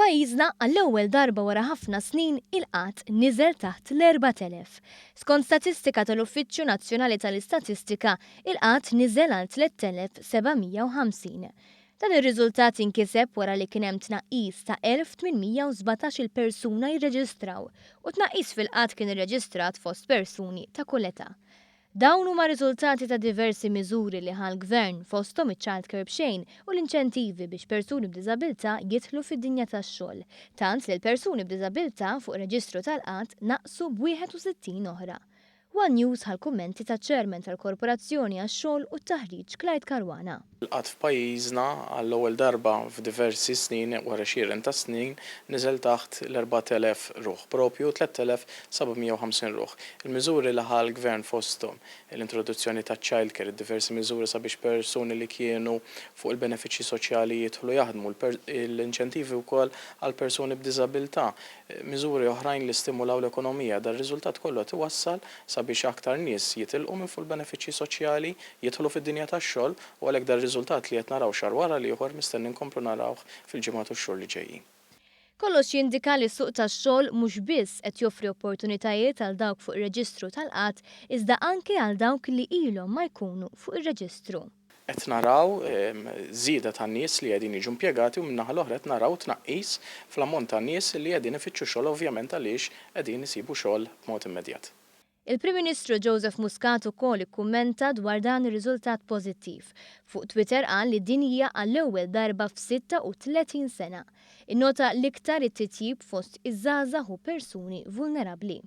F'pajjiżna għall-ewwel darba wara ħafna snin il-qgħad niżel taħt l-4,000. Skont statistika tal-Uffiċċju Nazzjonali tal-Istatistika, il-qgħad niżel għal 3,750. Dan ir-riżultat inkiseb wara li kien hemm tnaqqis ta' 1,817-il persuna jirreġistraw u tnaqqis fil-qgħad kien irreġistrat fost persuni ta' kull età. Dawn huma riżultati ta' diversi miżuri li ħa l-Gvern, fosthom iċ-childcare b'xejn u l-inċentivi biex persuni b'diżabilità jidħlu fid-dinja tax-xogħol, tant li l-persuni b'diżabilità fuq reġistru tal-qgħad naqsu b'61 oħra. One News ħa l-kummenti taċ-Chairman tal-Korporazzjoni għax-Xogħol u t-Taħriġ Clyde Caruana. Il-qgħad f'pajjiżna għall-ewwel darba f'diversi snin, wara għexieren ta' snin, niżel taħt l-4,000 ruħ, proprju 3,750 ruħ. Il-miżuri li ħa l-Gvern fosthom l-introduzzjoni taċ-child care, id-diversi miżuri sabiex persuni li kienu fuq il-benefiċċji soċjali jidħlu jaħdmu, l-inċentivi wkoll għal persuni b'diżabilità, miżuri oħrajn li stimulaw l-ekonomija, dar-riżultat kollu qed iwassal sabiex aktar nies jitilqu minn fuq il-benefiċċji soċjali, jidħlu fid-dinja tax-xogħol u għalhekk dar-riżultat li qed naraw xahar wara l-ieħor mistenni nkomplu narawh fil-ġimgħat u x-xhur li ġejjin. Kollox jindika li s-suq tax-xogħol mhux biss qed joffri opportunitajiet għal dawk fuq ir-reġistru tal-qgħad iżda anke għal dawk li ilhom ma jkunu fuq ir-reġistru. Qed naraw żieda ta' nies li qegħdin jiġu impjegati u min-naħa l-oħra qed naraw tnaqqis fl-ammont ta' nies li qegħdin ifittxu xogħol ovvjament għaliex qegħdin isibu xogħol b'mod immedjat. Il-Prim Ministru Joseph Muscat ukoll ikkummenta dwar dan ir-riżultat pożittiv. Fuq Twitter qal li din hija għall-ewwel darba f'36 sena. Innota l-iktar it-titjib fost iż-żgħażagħ u persuni vulnerabbli.